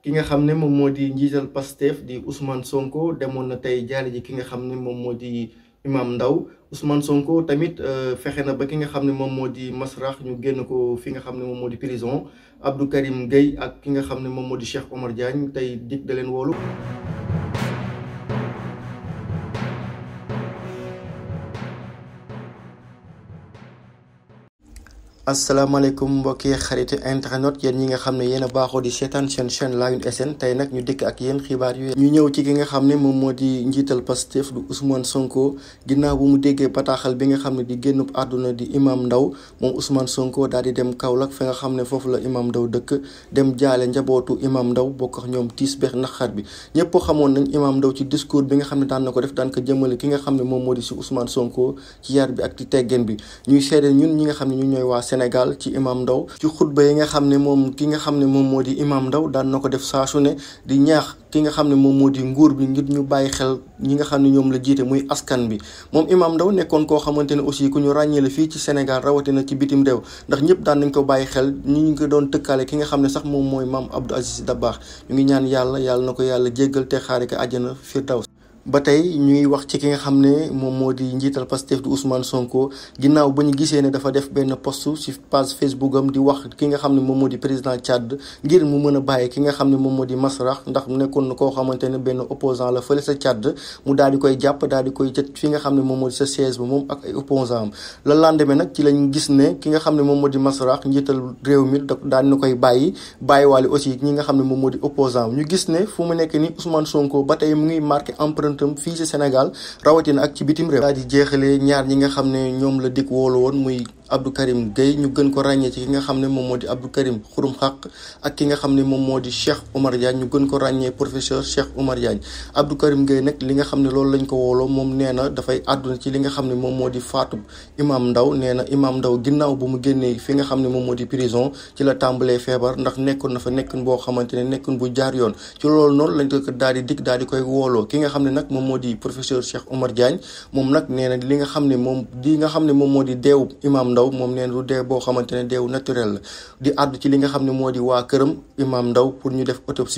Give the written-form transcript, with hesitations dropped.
ki nga xam ne moom moo di njiital Pastef di Ousmane Sonko demoon na tey jaale ji ki nga xam ne moom moo di Imam Ndao. Ousmane Sonko tamit fexe na ba ki nga xam ne moom moo di Masrah ñu génn ko fi nga xam ne moom moo di prison. Abdou Karim Gueye ak ki nga xam ne moom moo di Cheikh Omar Diagne tey dig da leen woolu. asalaamaaleykum mbokki xariti internet yéen ñi nga xam ne yéen a baaxoo di seetaan seen chaîne Laayoune SN tey nag ñu dikk ak yéen xibaar yu ñu ñëw ci ki nga xam ne moom moo di njiital Pastef du Ousmane Sonko ginnaaw bu mu déggee bataaxal bi nga xam ne di génnub àdduna di Imam Ndao moom Ousmane Sonko daal di dem Kaolack fi nga xam ne foofu la Imam Ndao dëkk dem jaale njabootu Imam Ndao bokk ak ñoom tiis beex naqar bi ñëpp xamoon nañ Imam Ndao ci discours bi nga xam ne daan na ko def daan ko jëmale ki nga xam ne moom moo di si Ousmane Sonko ci yar bi ak ci teggeen bi ñuy seede ñun ñi nga xam ne ñu ñooy waa Sénégal ci Imam Ndao ci xutba yi nga xam ne moom ki nga xam ne moom moo di Imam Ndao daan na ko def saa su ne di ñaax ki nga xam ne moom moo di nguur bi ngir ñu bàyyi xel ñi nga xam ne ñoom la jiite muy askan bi moom Imam Ndao nekkoon koo xamante ne aussi ku ñu ràññee la fii ci Sénégal rawatina ci bitim réew ndax ñëpp daan nañ ko bàyyi xel ñu ngi ko doon tëkkaale ki nga xam ne sax moom mooy Mame Abdou Aziz Dabakh ñu ngi ñaan yàlla na ko yàlla jéggal te xaari ko àjjana firdaws ba tey ñuy wax ci ki nga xam ne moom moo di njiital Pastef du Ousmane Sonko ginnaaw ba ñu gisee ne dafa def benn post ci page Facebook am di wax ki nga xam ne moom moo di président Tchad ngir mu mën a bàyyi ki nga xam ne moom moo di Masrah ndax nekkoon na koo xamante ne benn opposant la fële sa Tchad mu daal di koy jàpp daal di koy jët fi nga xam ne moom moo di sa siège ba moom ak ay opposant am le lendemain nag ci lañ gis ne ki nga xam ne moom moo di Masrah njiital réew mi daal dina koy bàyyiwaale aussi ñi nga xam ne moom moo di opposant am ñu gis ne fu mu nekk ni Ousmane Sonko ba tey mu ngi marqué empreinte fii ci Sénégal rawatina ak ci bitim réew daal di jeexalee ñaar ñi nga xam ne ñoom la dikk woolu woon muy Abdou Karim Gueye ñu gën ko ràññee ci ki nga xam ne moom moo di Abdou Karim Xurum Xaq ak ki nga xam ne moom moo di Cheikh Omar Diagne ñu gën ko ràññee professeur Cheikh Omar Diagne Abdou Karim Gueye nag li nga xam ne loolu lañ ko wooloo moom nee na dafay àdduna ci li nga xam ne moom moo di faatu Imam Ndao nee na Imam Ndao ginnaaw bu mu génnee fi nga xam ne moom moo di prison ci la tàmbalee feebar ndax nekkoon na fa nekkoon boo xamante ne nekkoon bu jaar yoon ci loolu noonu lañ ko daal di dikk daal di koy wooloo ki nga xam ne nag moom moo di professeur Cheikh Omar Diagne moom nag nee na li nga xam ne moom moo di deewu Imam Ndao moom nee na du dee boo xamante ne deewu naturel la di àddu ci li nga xam ne moo di waa këram Imam Ndao pour ñu def autopsie